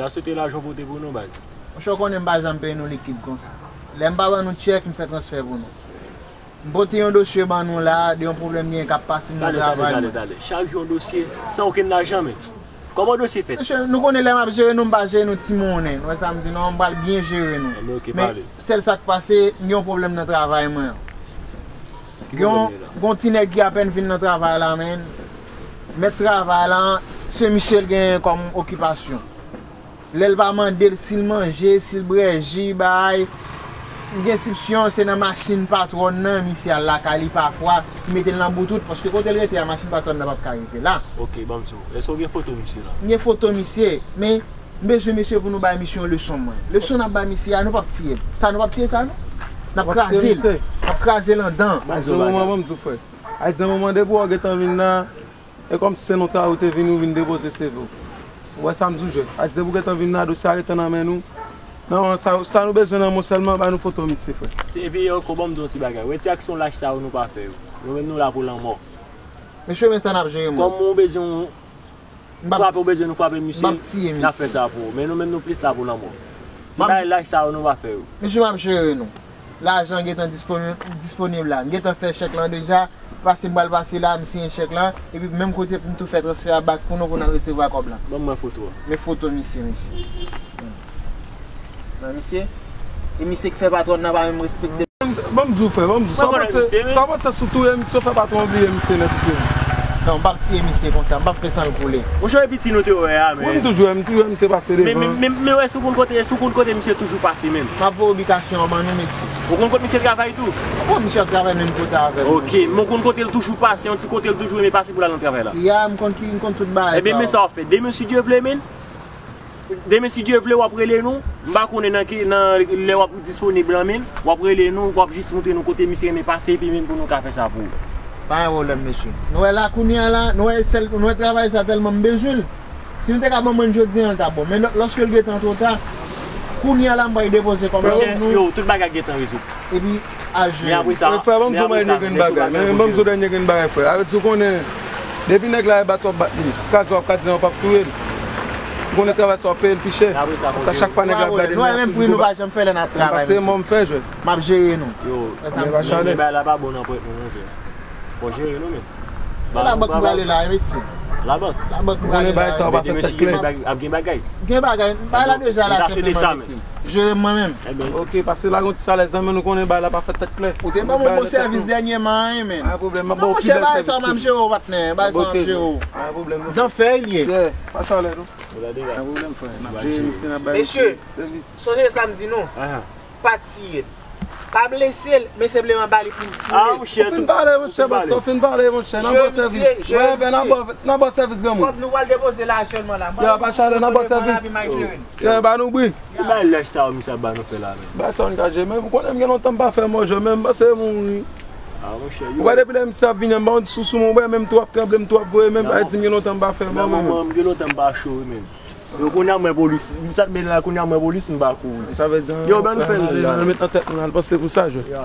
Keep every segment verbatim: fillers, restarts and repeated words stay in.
Sa se te lajan w pote pou nou, baz. Monchè, w konnen m pa janm peye nou likid konsa. Lè m pa ban nou tchèk, m fè transfè pou nou. M pote yon dosye ban nou la, de yon pwoblèm gen k ap pase m nan travay mwen. Tale, tale, tale, tale. Chak jou yon dosye, san okenn lajan, men. Kòman dosye fèt? Mesye, nou konnen lè m ap jere nou, m pa jere nou ti monnen. Nou wè sa m di, non, m pral byen jere nou. Anben, oke, pale. Men, sèl sa k pase, m gen yon pwoblèm nan travay mwen an. Gen yon, gen yon ti nèg ki apèn vin nan travay la, men. Mèt travay la, se misye l genyen kòm okipasyon. Lè l pa mande l si l manje, si l bwè ji, bay. M gen sipsyon se nan machin patwòn nan misye al lakay li pafwa, ki mete l nan boutout, paske kote l rete a, machin patwòn nan p ap ka rive la. Oke, ban m di w. Èske w gen foto misye la? M gen foto misye, men m bezwen mesye pou nou bay misye yon leson, mwen. Leson n ap bay misye a, nou p ap tiye l. Sa, nou p ap tiye sa, non? N ap kraze l. N ap kraze l anndan. Ban m di w bagay. Ban m di w, frè. Ayiti, nan moman depi w gentan vin la, e kòmsi se nan kay ou te vin, ou vin depoze seve w. Ou wè sa m di w, jèn? A di depi w gentan vin la, dosye a rete nan men nou. Non, sa, sa nou bezwen nan men w sèlman, ba nou foto misye, frè. Epi ankò, ban m di w yon ti bagay. Wè ti aksyon lach sa yo nou pa fè yo. Nou menm nou la pou lanmò. Mesye, men sa n ap jere, mwen. Kòm ou bezwen frape, ou bezwen nou frape misye, n ap fè sa pou ou. Men nou menm nou plis la pou lanmò. Ti bagay lach sa yo nou pa fè yo. Mesye, m ap jere nou. Lajan gentan disponi-, disponib la. M gentan fè chèk lan deja. Pase m pral pase la, m siyen chèk lan. Epi menm kote pou m tou fè transfè a bak pou nou, pou n al resevwa kòb la. Ban mwen foto a. Men foto misye, mesye. Hmm. Nan misye. E misye ki fè patwòn nan pa menm respekte. Ban m di w, frè, ban m di w. Sa w panse, sa w panse si w touye misye, w fè patwòn an bliye misye nèt, ou touye misye? Non, m p ap tiye misye konsa, m p ap fè san l koule. Monchè, e piti nou te wè a, men. Wi, m toujou wè, m toujou wè misye pase devan. Men, men, men, men wè, si w konn kote, si w konn kote misye toujou pase menm. M ap voye ibikasyon an ban nou, mesye. Ou konn kote misye travay tou? Ou konn misye ap travay menm kote avè m. Ok, men w konn kote l toujou pase, yon ti kote l toujou renmen pase pou l al nan travay la. Ya, m konn ki, m konn tout bagay sa yo. Ebyen, men sa w ap fè. Demen, si Dye vle, men, demen, si Dye vle, w ap rele nou. M pa konnen nan ki, nan lè w ap disponib lan, men w ap rele nou, w ap jis montre nou kote misye renmen pase, epi menm pou nou ka fè sa pou ou. Pa gen pwoblèm, mesye. Nou wè la, kounye a la, nou wè sèl, nou wè travay sa tèlman m bezwen l. Si nou te ka ban mwen l jodi a, l t ap bon. Men lò-, lòske l gentan twò ta, kounye a la, m pral depoze kòb la pou nou. Yo, tout bagay gentan rezoud. Epi, al jere. Men apre sa, frè, ban m di w dènye grenn bagay. Men ban m di w dènye grenn bagay, frè. Avèk di w konnen, depi nèg la e bat w ap bat li, kraze w ap kraze l, w p ap touye l. Ou konnen travay sa w ap peye l pi chè. Sa chak fwa nèg la ap gade nou, nou menm pri nou pa janm fè lè n ap travay, mesye. Pase mò m fè, jwè. M ap jere nou. Yo, men bagay la pa bon nan pwèt nou, non, frè. Fò jere nou, men. Se labank nou prale la, wi, mesye. Labank? Labank nou prale la. Ou konnen bagay sa yo pa fèt tèt klè. Ap gen bagay. Gen bagay. Bagay la deja la, senpleman, mesye. Jere m mwen menm. Ok, pase la, gon ti salèz nan men nou, konnen bagay la pa fèt tèt klè. Ou te ban m yon bon sèvis dènyèman, wi, men. Pa gen pwoblèm, m ap ba w pi bèl sèvis toujou. Non, monchè, bagay sa yo m ap jere w, patnè. Bagay sa yo m ap jere w. Pa gen pwoblèm, m ap ba w pi bèl sèvis toujou. Dans fè, li ye. Pa gen pwoblèm, frè. N ap jere misye, n ap ba misye sèvis. Mesye, sonje sa m di nou. Pa tiye l. Pa blese l, men senpleman ba li pou l foule. Ah, monchè, ou fin pale, monchè, bòs, ou fin pale, monchè. N ap ba w sèvis. Wi, ben, n ap ba w, n ap ba w sèvis, granmoun. Kòb nou pral depoze la aktyèlman la. Yo, pa chalè, n ap ba w sèvis. Yo, ba nou bri. Ti bay lèch sa yo, misye ap ba nou fè la, men. Ti bay sa yo, n ka jere. Men, ou konnen m gen lontan m pa fè mò, jè, men m panse m mouri. Ah, monchè, yo. Ou wè, depi lè misye ap vini, m ba w di sou sou mwen, ou wè, men m tou ap tranble, m tou ap voye, men m pa di m gen lontan m pa fè mò, men. Nan moman, m gen lontan m pa cho, wi, men. Yo, kounye a m wè polis. Sa t mennen la, kounye a m wè polis, m pa kouri. Sa vle di, yo, ban nou fè l la. Met nan tèt nou, al panse pou sa, jwè. Ya.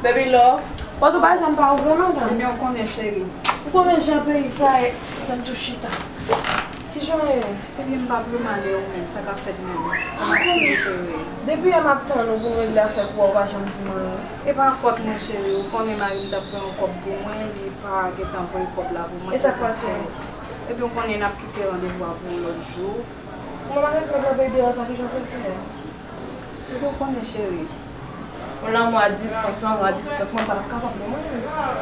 Baby love. Pòt ou pa janm pa ouvri, madanm. Ebyen, ou konnen, cheri. Ou konnen jan peyi sa ye, fè m tou chita. Kijan w ye? Ebyen, m pa pli mal, e ou menm, sa k ap fèt menm? Kòman aktivite yo ye? Depi yè m ap tann ou pou n regle afè pou ou, ou pa janm di m anyen. E pa fòt mwen, cheri, ou konnen mari m t ap voye yon kòb pou mwen, li pa gentan voye kòb la pou mwen, se sa k fè. Ebyen, ou konnen n ap kite randevou a pou yon lòt jou. Kòman bagay klèb la, baby, sa kijan w fè l fè? Ebyen, ou konnen, cheri. Yon lanmou a distans, lanmou a distans, mwen pa t ap kapab non, mwen menm. Ah,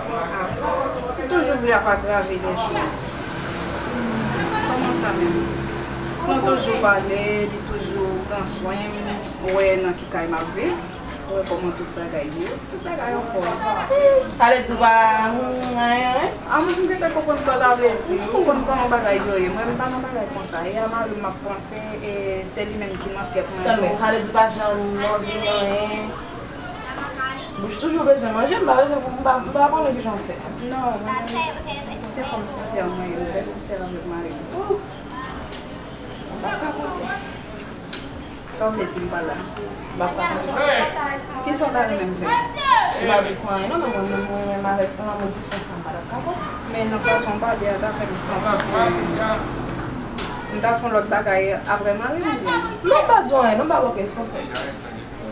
ou toujou vle ap agrave lè choz. Kòman sa menm? Nou toujou pale, li toujou pran swen m, ou wè nan ki kay m ap viv. Wè kòman tout bagay ye. Tout bagay anfòm. Pale tou ba, hmm, anyen, wi. A, mwen, m gentan konprann sa w ta vle di. M konprann kòman bagay yo ye. Mwen, m pa nan bagay konsa. E a mari m m ap panse, e se li menm ki nan tèt mwen tou. Tann, men, pale tou ba, jan m anvi anyen. Bouch toujou bezwen manje, m pa bezwen pou, m pa, m pa konnen kijan w fè. Non, mwen, se kòm sinsè mwen ye. M trè sinsè avèk mari m. Ou, m pa ka konsèy. Sa w vle di m pa la? M ap pa konsa. Kisa w ta renmen m fè? M pa vle fè anyen non, men mwen menm, mwen menm avèk lanmou distans la, m pa t ap kapab. Men nan fason w pale a, ta fè m santi ke m ta fè yon lòt bagay apre mari m, oubyen? Non, m pa di w anyen non, m pa ba w okenn konsèy.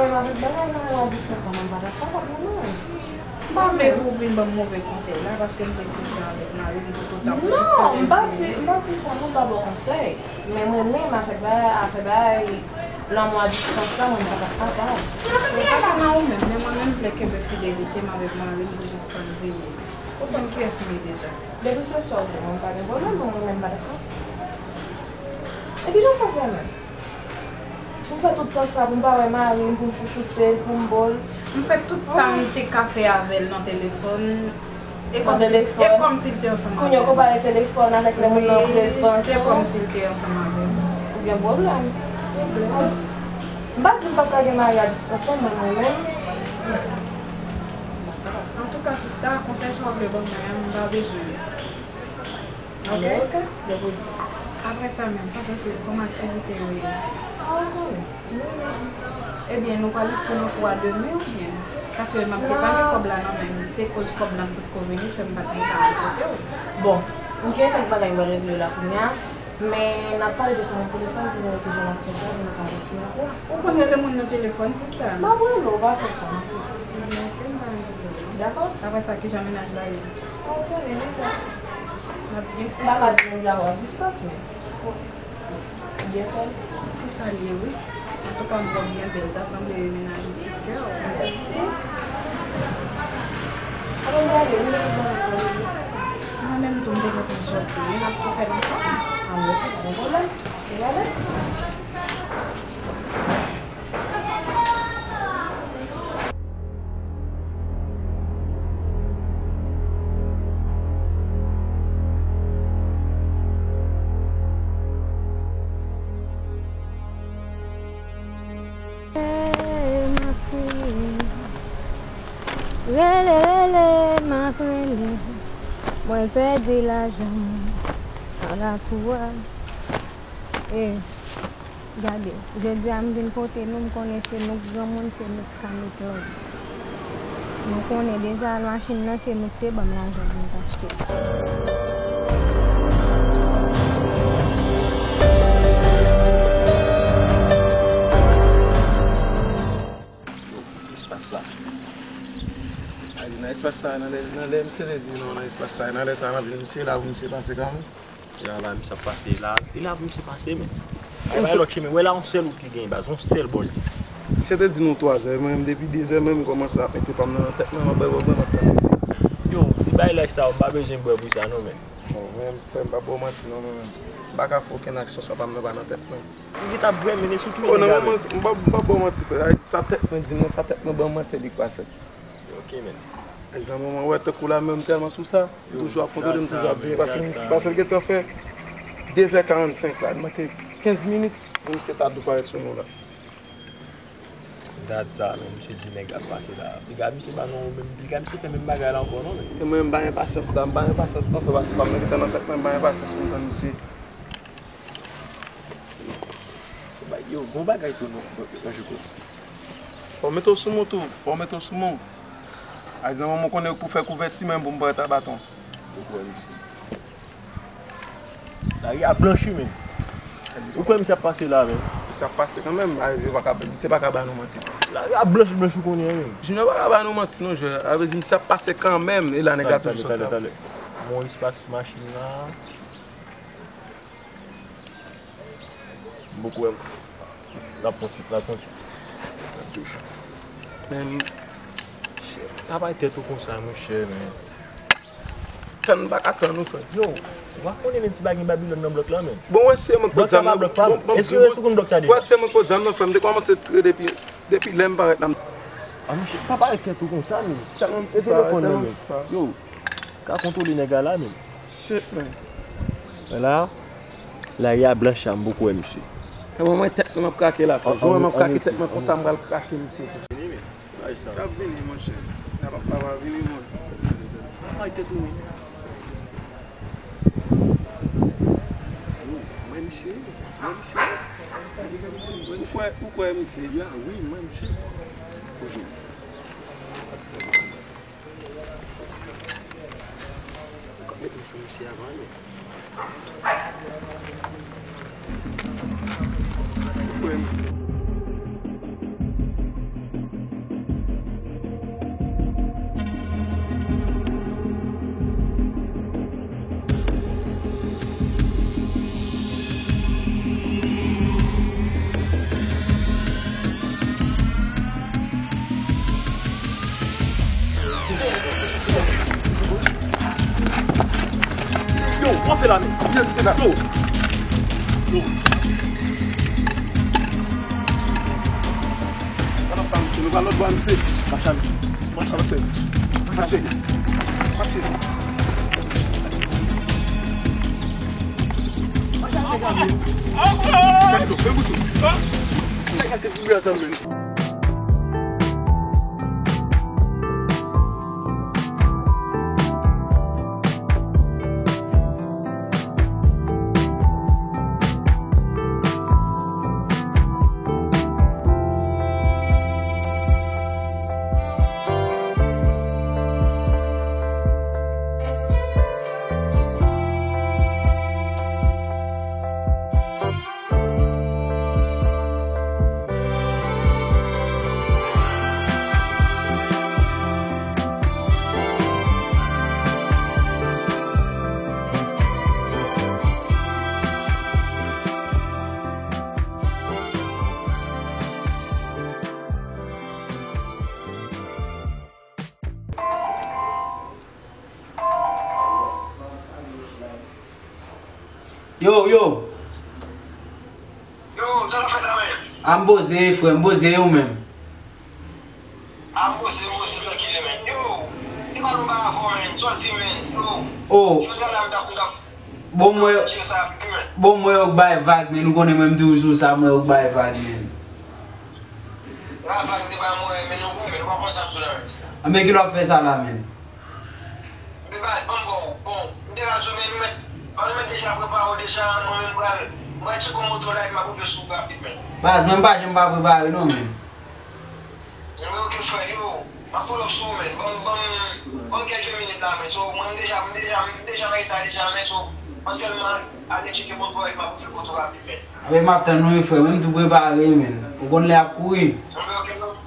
Menm avèk bagay lanmou a distans la, mwen m pa t ap kapab non, mwen menm. M pa vle pou w vin ban m move konsèy la, paske m vle sinsè avèk mari m toutotan pou jis tande. Non, m pa di, m pa di sa non, m pa ba w konsèy. Men mwen menm, afè bagay, afè bagay lanmou a distans la, mwen pa t ap kapab. Bon, sa se nan ou menm, men mwen menm, m vle kenbe fidelite m avèk mari m pou jis tan vini. Ou konn kiyès m ye deja. Depi se sa w di, mwen pa gen pwoblèm, mwen menm, m pa t ap kapab. E kijan sa fè menm? Pou m fè tout tan sa pou m pa wè mari m, pou m chouchoute l, pou m bo l. M fè tout sa m te ka fè avè l nan telefòn. E kòm si, e kòm si l te ansanm avè m. Kounye a w konpare telefòn avèk lè moun nan prezan. Wi, se kòm si l te ansanm avè m. Ou gen pwoblèm. M pa di m p ap ka gen maryaj distans non, men mwen menm. Antouka, sista, konsèy sa w vle ban mwen an, m pa bezwen l. Ok? Ok, ok. Apre sa menm, sa fè ke kòm aktivite yo ye? Sa w konnen? Ebyen, nou pral enskri nan kou a demen oubyen? Paske m ap depann de kòb la nan men m. Se koz kòb la m potko vini k fè m pa t vin pale kote w. Bon, m gen kèk bagay m pral regle la kounye a, men n ap pale de sa nan telefòn pou nou wè kijan n ap fè sa pou nou ka resi ankò. Ou konn rele moun nan telefòn, sista? M ap rele w, pa fè sa, m ap rele w. Ebyen, ok, m pa rele w. Dakò? Apre sa, kijan mennaj la ye? Ou konnen, men bon. N ap byen fè. M pa ka di nou la w a distans, men. Byen fè. Se sa l ye, wi. Antouka, m wè w byen bèl. Ta sanble mennaj ou sou kè w. Mèsi. Alò, m ale, wi, m ale. Mwen menm tou, m te gen pou m sòti, wi. N ap tou fè l ansanm. A, mwen tou, pa gen pwoblèm. N ale. Rele, rele, m ap rele. Mwen pèdi lajan nan lakou a. E, gade, jodi a m vin kote nou, m konnen se nou k granmoun, se nou k ka met lòd. Nou konnen deja machin nan se nou k te ban m lajan pou m t achte l. Yo, espas sa. Ay, nan espas sa, nan lè, nan lè misye te di non, nan espas sa, nan lè sa, nan vil misye la pou misye pase kanmenm. E la, la, misye ap pase la. E la pou misye pase, men. Ay, bay lòt chemen. Wè la, yon sèl wout ki genyen, baz, yon sèl bò li. Misye te di nou twazè, mwen menm depi dezè, mwen menm kòmanse ap mete pa m nan tèt mwen, m ap bwè, bwè, bwè, m ap tann isi. Yo, ti bay laj sa, m pa bezwen bwè pou sa, non, men. Bon, mwen menm, frè m, m p ap ba w manti, non, mwen menm. M pa ka fè okenn aksyon san pa m nan, pa nan tèt mwen. Ou gentan ap bwè, men, men sou ki nèg avè? Oh, non, mwen, mwen, m p ap, m p ap ba w manti, frè. Sa tèt mwen di mwen, sa tèt mwen ban mwen, se li k pral fèt. Ok, men. Nan moman, wè, tankou la, menm tèlman sou sa, li toujou ap kontwole m, toujou ap veye. Paske, paske l gentan fè dezè karannsenk la, li manke kenz minit pou misye ta dwe parèt sou nou la. Dat sa, men, misye di nèg ap pase la. Piga misye pa nou menm, piga misye fè menm bagay la ankò, non, men. E mwen, m pa gen pasyans la, m pa gen pasyans non, frè, paske pa m nan tèt mwen, m pa gen pasyans pou m tann misye. Yo, gon bagay tou, non, non, non, Joko. Fò w mete w sou mwen tou, fò w mete w sou mwen. Ay, zanmi, mwen konnen pou fè kouvèti, men pou m pran ta baton. Ou kwè, mesye? Lari a blanch, wi, men. Ou kwè misye ap pase la, men? Misye ap pase kanmenm, misye pa ka, misye pa ka ba nou manti. Lari a blanch, blanch, ou konnen, men. Junior pa ka ba nou manti, non, jwè. Sa vle di, misye ap pase kanmenm, e la nèg la toujou sot la. Talè, talè, talè. Mon espas machin la. M poko wè l ap pran ti, l ap pran ti. L ap touche. Men, sa bay tèt ou konsa, monchè, men. Tann, m pa ka tann ou, frè. Yo, ou pa konnen men ti bagay Babilòn nan blòk la, men. Bon, wè, se mwen k pot zam nan. Blòk sa pa blòk pa m. Èske w konn blòk sa deja? Wè, se mwen k pot zam nan, frè. M te kòmanse tire depi, depi lè m parèt la. Ah, monchè, pa parèt tèt ou konsa, men. Tèlman ti sa, tèlman ti sa. Yo, ka kontwole nèg la la, men. Shit, man. Men la, lari a blanch la, m poko wè misye. Kòman mwen tèt mwen ap krake la, frè? Kòman mwen ap krake tèt mwen konsa, m pral krake misye. Sa ap vini, monchè. Sa pa, pa, pa vini, mwen. Ay, tèt ou, men. Mwen, misye. Mwen, misye. Ou kwè, ou kwè, misye? Ya, wi, mwen, misye. Bonjou. Ou ka met mwen sou misye avan, men. Yo, pran se la, men. Yo, se la. Yo. Yo. Ann ap pa misye, nou pa lòt bò a misye. Mache a misye. Mache a misye. Mache. Mache. Mache a misye. Fè boutou, fè boutou. Sa kalite ti bwè sa, men. Yo, yo. Yo, sa w ap fè la, men? A, m poze, frè, m poze, e ou menm? A, m poze, m poze, trankil, men. Yo, se pa nou pa avè w, men. Sòti, men. Yo. Oh. Jodi a la, m t ap, m t ap Bon, m wè, tire sa pi, men. Bon, m wè yo k bay vag, men nou konnen mwen m toujou sou sa, m wè yo k bay vag, men. Bay vag, se pa mwen, men nou, men nou pa konn sa m sou la, men. A, men ki lè w ap fè sa la, men? Men baz, ban m ba w, bon, m te ka di w, men nou mèt, ban nou mèt deja prepare w deja, mwen menm m pral, m pral tcheke yon moto la, epi m ap rive sou ou rapid, men. Baz, mwen m pa janm pa prepare non, men. Anben, oke, frè, yo, m ap pull up sou ou, men. Ban m, ban m, ban m kèlke minit la, men. So, mwen, m deja, m deja, m deja nan eta deja, men. So, mwen sèlman ale tcheke moto a, epi m ap rive kote w rapid, men. Anben, m ap tann ou wi, frè. Mwen m tou prepare, men. Ou konn lè ap kouri. Anben, oke, non.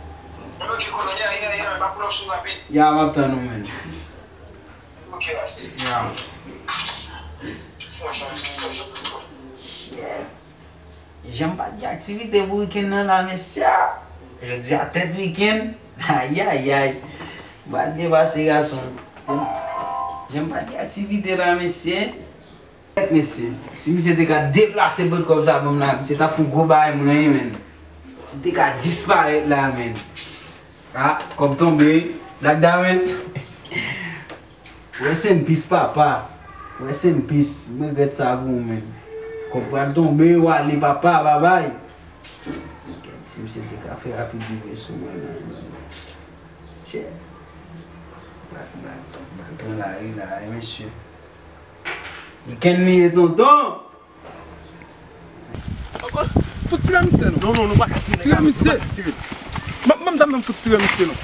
Anben, oke, kolonèl, ya, ya, ya, m ap pull up sou ou rapid. Ya, m ap tann ou, men. Oke, baz. Ya. Tou fò, jan, tou fò, jan, tou fò. Shit. Jan m pa t gen aktivite pou wikenn nan la, mesye. Jodi a tèt wikenn. Ayayay. M pa t byen pase, gason. Jan m pa t gen aktivite la, mesye. Tèt, mesye. Si misye te ka deplase bout kòb sa ban m la, misye t ap fè yon gwo bagay mwen, men. Si te ka disparèt la, men. A, kòb tonbe, wi. Black Diamonds. Rest in peace, papa. Rest in peace. M regrèt sa pou ou, men. Kòb pral tonbe, w ale, papa, babay. Kèt, si misye te ka fè rapid rive sou mwen, men. Tchè. Black, Black, Black pran lari la, wi, mesye. Wikenn li ye, tonton. Fout tire misye, non. Non, non, nou pa ka tire. Tire misye. Ban m zam nan, fout tire misye, non.